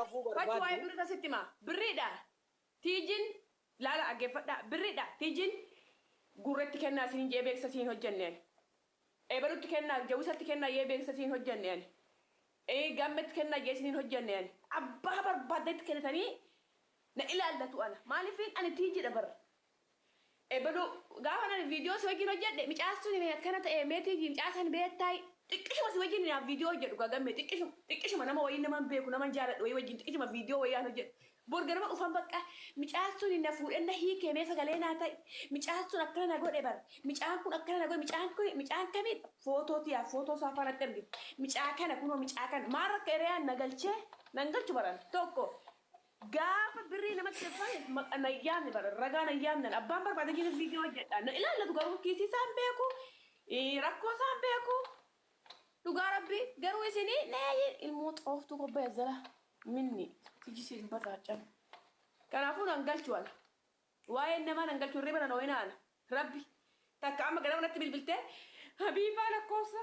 rafuu Fachi waa'ee barbaaddu birrii tasitti himaa. Birriidha. Tiijin laala dhaggeeffadhaa. Birriidha. Tiijin gurratti kennaa isiniin jee beeksisa isiin hojjenne ani. Ebalutti kennaa jawisatti kennaa jee beeksisa isiin hojjenne ani. Ee gammetti kennaa jee isiniin hojjenne ani. Abbaa barbaaddetti kennitanii na ilaallatu ana. Maaliifin ani tiijidha bar. Ebalu gaafa ani viidiyoo si wajjin hojjedhe micaastuun mee akkana ta'e mee tiijii micaasan beektaay xiqqishuma si wajjin naaf viidiyoo hojjedhu gaa gammee xiqqishuma xiqqishuma nama wayii nama hin beeku nama hin jaaladhu wayii wajjin xiqqishuma viidiyoo wayii aan hojjedhu. Bor ganama dhufan bakka micaastuun na fuudhee na hiikee mee sagalee naa ta'i micaastuun akkana na godhe bar micaan kun akkana na godhe micaan kun micaan kamii footoo tiyaa footoo isaa faanatti ergite micaa kana kunoo micaa kana maal rakka ereyaan na galchee nan galchu baran tokko gaafa birrii namatti erfame na yaamne bara ragaa na yaamnan abbaan barbaade jiru viidiyoo hojjedha na ilaallatu garuu kiisii isaan beeku rakkoo isaan beeku dhugaa rabbi garuu isinii nee ilmoo xooftuu kobbee jala minni tijisiin bataacan kanaafuu nan galchu ana waa'een namaa nan galchu hirriba nan ooyina ana rabbi takka amma ganama natti bilbiltee Habiibaa lakkoofsa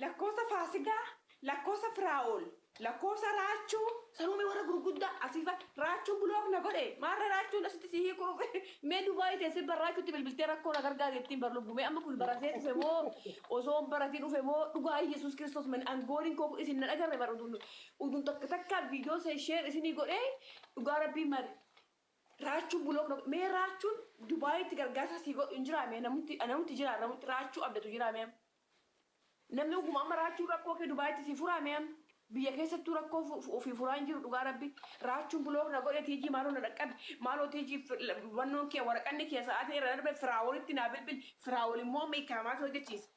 lakkoofsa Faasigaa lakkoofsa Firaa'ol lakkoofsa Raachuu sanuumee warra gurguddaa asiifa Raachuun block na godhe maarra Raachuun asitti si hiikuu mee Dubaayii teessee bar Raachuutti bilbiltee rakkoo na gargaari jettiin bar lubbu mee amma kun baratee dhufe moo osoo hin baratiin dhufe moo dhugaa Yesuus Kiristoos man angooliin koo isin na dhagarre bar uduun uduun takka takka viidiyoo see share isinii godhee dhugaa rabbii mari Raachuun block na mee Raachuun Dubaayitti gargaarsa sii godhu hin jiraa mee namti namti jira namti Raachuu abdatu jiraa mee namni dhuguma amma Raachuun rakkoo kee Dubaayitti sii furaa mee amma biyya keessattuu rakkoo ofii furaa hin jiru dhugaa rabbi Raachuun block na godhe tiijii maaloo na dhaqqabi maaloo tiijii hubannoon kee waraqanni kee sa'aatiin irra darbe Firaawolitti naa bilbil Firaawol immoo amma ikkaamaatu hojjechiisa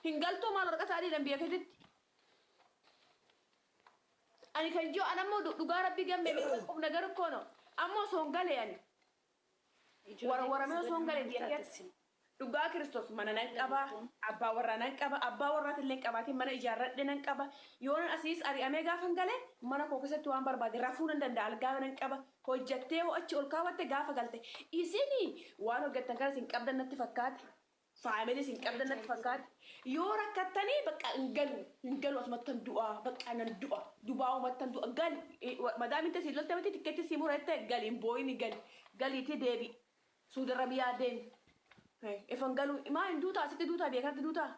hin galtuu maal waraqata adiidhaan biyya keetitti Ani kan jiru an ammoo dhugaa rabbi gamme mee qubna garu kono amma osoo hin galee ani Ijoolleen warawaramee osoo hin goda galee maal biyya taate keessa isin? dhugaa Kiristoos mana nan qaba abbaa warraa nan qaba abbaa warraatillee hin qabaatiin mana ijaarradhe nan qaba yoonan asiis ari'amee gaafan gale mana koo keessatti waan barbaade rafuu nan danda'a algaa nan qaba hojjattee hoo achi ol kaawwatte gaafa galte isini waan hojjettan kana isin qabdan natti fakkaate Family isin qabdan natti fakkaate. Yoo rakkattanii bakka hin galu hin galu asumattan du'a bakka nan du'a dubaa'umattan du'a gali madaamin tee siin lolte miti tikkeetti sii mura jette gali hin booyini gali galiitii deebi Suudi Arabiyaa deemi. Ifan galu maa hin duutaa asitti duutaa biyya kanatti duutaa.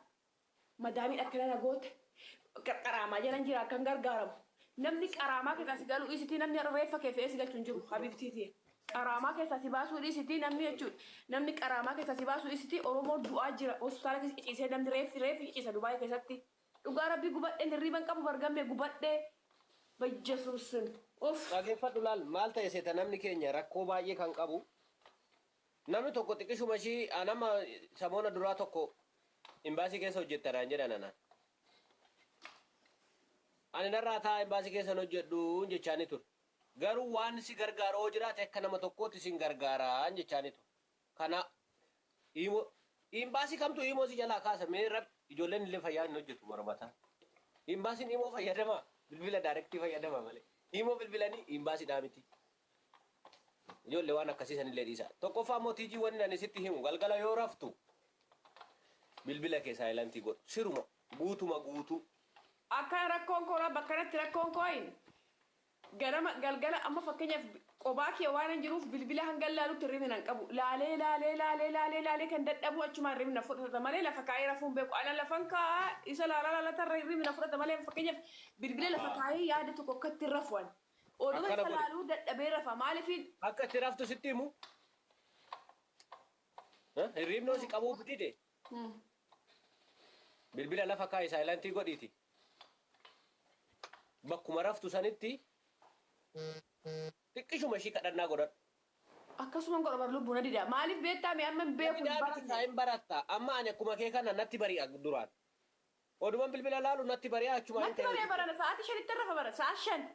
Madaamiin akkana na goote. Qaraamaa jalan jira akkan gargaaramu. Namni qaraamaa keessaa si galuu dhiisitii namni har'a reeffa kee fe'ee si galchu hin jiru habibtii tiyya. Qaraamaa keessaa si baasuu dhiisitii namni jechuudha. Namni qaraamaa keessaa si baasuu dhiisitii Oromoo du'aa jira hospitaala keessa ciciisee namni reeffi reeffi ciciisa Dubaayii keessatti. Dhugaa rabbii gubadheen hirriiba hin qabu bargammee gubadhee bayyesuusin. Uff. Dhageeffadhu laal maal ta'e seeta namni keenya rakkoo baay'ee kan qabu namni tokko xiqishuma ishii anama samoona duraa tokko imbaasii keessa hojjetta naan jedhan anaan. Ani narraa taa'aa imbaasii keessa hin hojjedhu jechaani ture. Garuu waan si gargaaru yoo jiraate akka nama tokkootti sin gargaaraan jechaani ture. Kana imo imbaasii kamtu imo si jalaa kaasa mee rab ijoolleen illee fayyaa hin hojjetu mormataa. Imbaasiin imo fayyadama bilbila daarektii fayyadama malee. Imo bilbilanii imbaasiidhaa miti. Ijoollee waan akkasii sanillee dhiisaa. Tokkoffaa immoo tiijii wanni ani sitti himu galgala yoo raftu bilbila kee saayilantii godhu. Siruma guutuma guutuu. Akkana rakkoon koo bakka kanatti rakkoon koo hin ganama galgala amma fakkeenyaaf qobaa kee waan hin jiruuf bilbila hanga laalutti hirribni nan qabu. Laalee laalee laalee laalee laalee kan dadhabu achumaan hirribni na fudhata malee lafa kaa'ee rafuu hin beeku. Ana lafan kaa'aa isa laalaa laalaa tarra hirribni na fudhata malee fakkeenyaaf bilbila lafa kaa'ee yaada tokko akkatti hin rafu ani. Oduma Akkana isa godhi. laaluu dadhabee rafa maaliif Akka itti raftu sitti himu. Hirribnoo si qabuu dide. Bilbila lafa kaa'i saayilantii godhiiti. Bakkuma raftu sanitti xiqqishuma ishii kadhannaa godhadhu. Akkasuman godha bar lubbu na dida maaliif beektaa mee amma hin beeku hin Didaa miti baranne. kaa hin baratta. Amma ani akkuma kee kana natti bari'a duraan. Oduman bilbila laalu natti bari'a achumaan Natti ka'ee bari'a hojii barana sa'aatii shanitti rafa bara sa'a 5.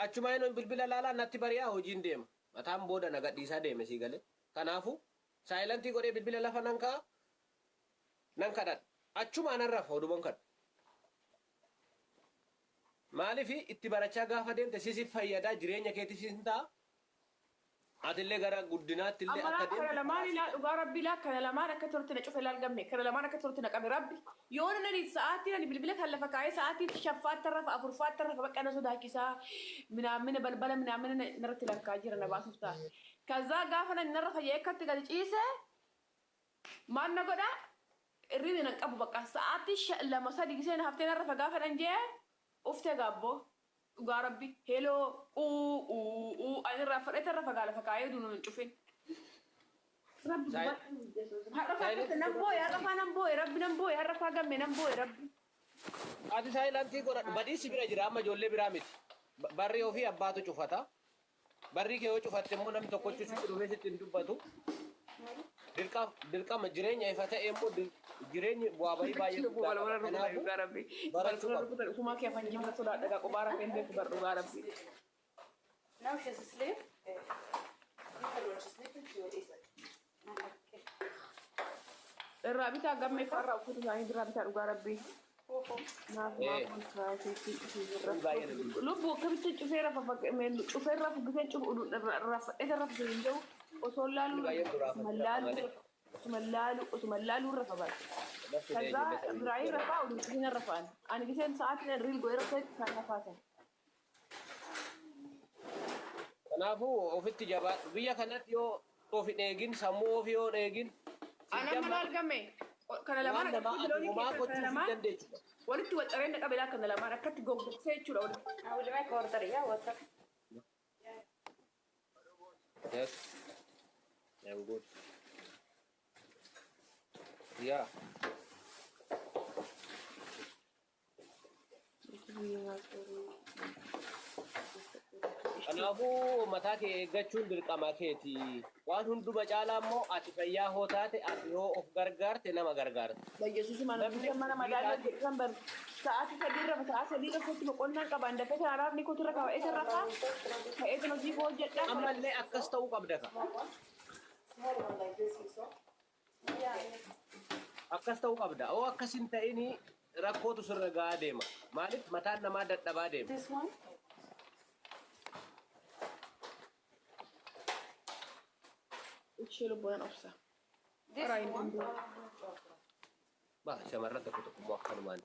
Achumaan bilbila laalaa natti bari'a hojiin deema. Mataan booda na gadhiisaa deeme sii galee. Kanaafu saayilantii godhee bilbila lafa nan kaa'a nan kadhadha. Achumaan nan rafa oduman kadhu. Maaliif itti barachaa gaafa deemte si si fayyada jireenya keetiif sin ta'a. Atillee gara guddinaatti illee Amma akka kana deemtu lamaan karaa si ilaa dhugaa rabbi ilaa kana lamaan akka turte na cufe ilaal gamme kana lamaan akka turte na qabe rabbi yoo nani sa'aatii nani bilbila kan lafa kaa'ee sa'aatii shaffaatti rafa afurfaatti rafa bakka na sodaachisaa minaamina balbala minaamina narratti lakkaa jira na baasuuf ta'a. Kazaa gaafa nani narra fayyee akkatti gadi ciise maal na godha irriin nan qabu bakka sa'aatii 2 3 giseen haftee narra gaafa dhan jee uftee gaabboo dhugaa rabbi heloo uu uu uu ani irraa fudhate irra fagaa lafa kaa'ee duunu hin cufin. Rabbi har'a faa nan booye, har'a faa nan booye, rabbi nan booye, har'a faa gamme nan booye rabbi. Ati silent godhadhu. Badiisi bira jira amma, ijoollee biraa miti. Barrii ofii abbaatu cufata. Barrii kee yoo cufatte immoo namni tokkochi sitti dhufee sitti hin dubbatu. Dirqama jireenya ifa ta'e immoo jireenyi bu'aa bahii baay'ee Lubbuu guddaa balbala qaba. rukutan Kanaafuu dhugaa rabbi. barachuu Balbala qabda. rukutan ufumaa kee afaan jimma sodaadha gaa qophaa rafeen beeku bar dhugaa rabbi. Now she's asleep. Leave her when she's sleeping, she will eat it. Okay. Irraa bitaa gamme farra uffata isaanii irraa bitaa dhugaa rabbi. Naaf Kun baay'ee na dhiba. Lubbuu akkamitti cufee rafa cufee rafu giseen cufu rafadhee rafu hin jiru osoo laaluu Baay'ee duraa osuma laaluu malee. osuma laaluu osuma laaluu rafa bara. Nafti ከዛ ta'e ijoollee sana Ibrahim rafaa oduu cufina rafaan ani giseen sa'aatiin riil godhee rafee isaan rafaasan. Kanaafuu ofitti jabaadhu. Biyya kanatti yoo of hin eegin, sammuu ofii yoo hin eegin, Ana amma laal gamme kana lamaan waan namaa akkatti ati loonii homaa keessa kana gochuuf hin lamaan dandeechu. Walitti waxxaree na qabe kana lamaan akkatti gogsee jechuudha walitti. I will make order, yeah, water. Yes. I'm good. Yeah. Kanaafuu mataa kee eeggachuun dirqama keeti. Waan hunduma caalaa immoo ati fayyaa hoo taate, ati yoo of gargaarte nama gargaarta. Yesuus mana Namni mana madaalaa jedhan bar sa'aatii 3 rafa sa'aa 3 rafetti boqonnaan qaban dafee kana raafni kootu irra kaa'ee irra rafaa ka'ee kan hojii koo hojjedhaa. Ammallee akkas ta'uu qabda ka. Small one like this, you saw? Yeah. Akkas ta'uu qabda. Oo akkas hin ta'ini rakkootu sirra gahaa deema. Maaliif mataan namaa dadhabaa deema. This one? Ishee lubbuudhaan obsa. This Right. one? Bah, shamarran tokko tokko immoo akkanumaan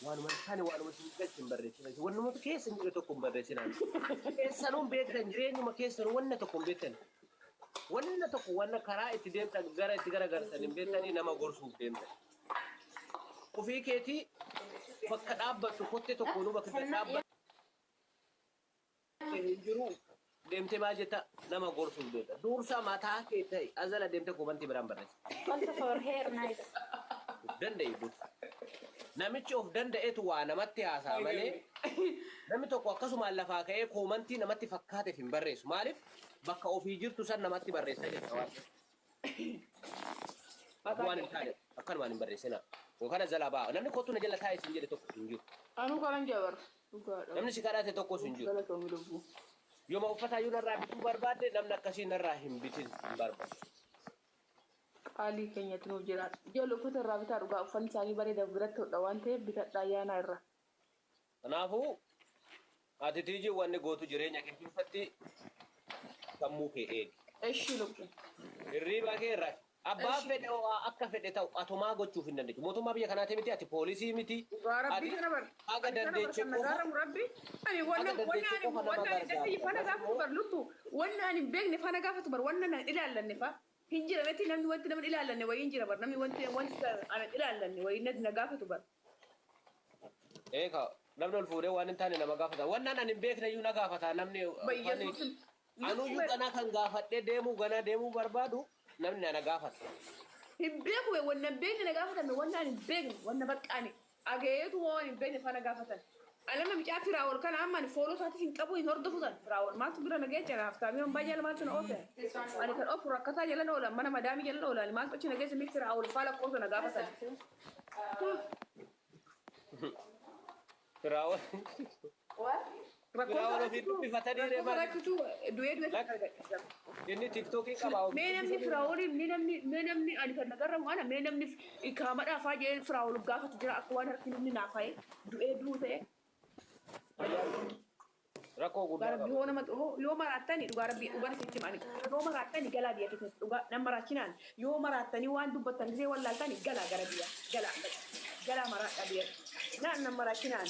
waanuma hin taane, waanuma isin galchi hin barreessinan. Wannuma keessa hin jirre tokko hin barreessinan. Keessanuu hin beektan, jireenyuma keessanuu wanna tokko hin beektan. Wanna tokko wanna karaa itti deemtan gara itti garagartan hin beektanii nama gorsuuf deemtan. Ofii keetii bakka dhaabbattu kottee tokkoonuu bakka dhaabbattu hin jiru deemtee maal jetta nama gorsuuf deemta. Dursa mataa kee ta'e azala deemtee comment biraan barreessa. Also for hair, nice. Of danda'e dursa. Namichi of danda'etu waa namatti haasa'a malee namni tokko akkasumaan lafaa ka'ee comment namatti fakkaateef hin barreessu. Maaliif bakka ofii jirtu san namatti barreessa jecha waan. Waan hin taane akkanumaan hin barreessina. Yookaan azalaa ba'a. Namni kottu na jala taa'e sin jedhe tokko hin jiru. Anuu kanan jabar. Dhugaadha. Namni si kadhate tokkos hin jiru. Galatoomi lubbuu. Yooma uffata iyyuu narraa bituu barbaadde namni akkasii narraa hin bitin hin barbaadu. Qaalii keenyatti nuuf jiraadha. Ijoollee uffata irraa bitaa dhugaa uffanni isaanii bareeda biratti hodha waan ta'eef bitadhaa ayyaana irra. Kanaafuu ati tiijii wanni gootu jireenya kee keessatti sammuu kee eegi. Eshi lubbuu. Hirriiba kee rafi. Abbaan fedhe ho'aa akka fedhe ta'u atumaa gochuuf hin dandeechu. Mootummaa biyya kanaati miti, ati poolisii miti. Dhugaa rabbii Ati kana bar. haga Ani kana bar dandeeche kan na qofa gaaramu rabbi. Ani wanna haga wanna dandeeche ani qofa nama wanna ani gargaarta. fana gaafatu bar lubbu. Wanna ani hin beekne fana gaafatu bar wanna na ilaallanne fa. Hin jira miti namni wanti nama ilaallanne wayii hin jira bar namni wanti wanti ana ilaallanne wayii na gaafatu bar. Eeka namni ol fuudhee waan hin taane nama gaafata. Wannaan ani hin beekne iyyuu na gaafata namni. Bayyesuus. Anuyyuu ganaa kan gaafadhee deemuu ganaa deemuu barbaadu namni ana gaafata. Hin beeku wanna hin beekne na gaafatame wanna ani hin beekne wanna baqqaani ageetu waan hin beekne fana gaafatan. Alama micaa firaawol kana amma ani follow isaatis hin qabu hin hordofu san firaawol maaltu bira na geecha naaf taamii hambaa jala maaltu na oofe. Ani kan ofu rakkataa jala na oolan mana madaamii jala na oolan maaltu achi na geesse miti firaawol faa lakkoofsa na gaafatan. Firaawol. What? Firaawol ofii dubbifatanii Lakkoofsa deeman. rakkisu du'ee du'ee argadhe. Inni TikTokii qaba. Mee namni firaawolii mee namni ani kan nagarramu ana mee namni ikaamadhaa faa jedhee firaawol gaafatu jira akka waan harki namni naaf haye du'ee du'u ta'e. Rakkoo Dhugaa guddaa rabbii qaba. yoo nama yoo maraattani, dhugaa rabbii, dhugaan isinitti himani, yoo maraattani galaa biyya keessatti. Dhugaa nan maraachinaan yoo maraattanii waan dubbattan gisee wallaaltani galaa gara biyya, galaa, galaa, maraadha biyya naan nan maraachinaan.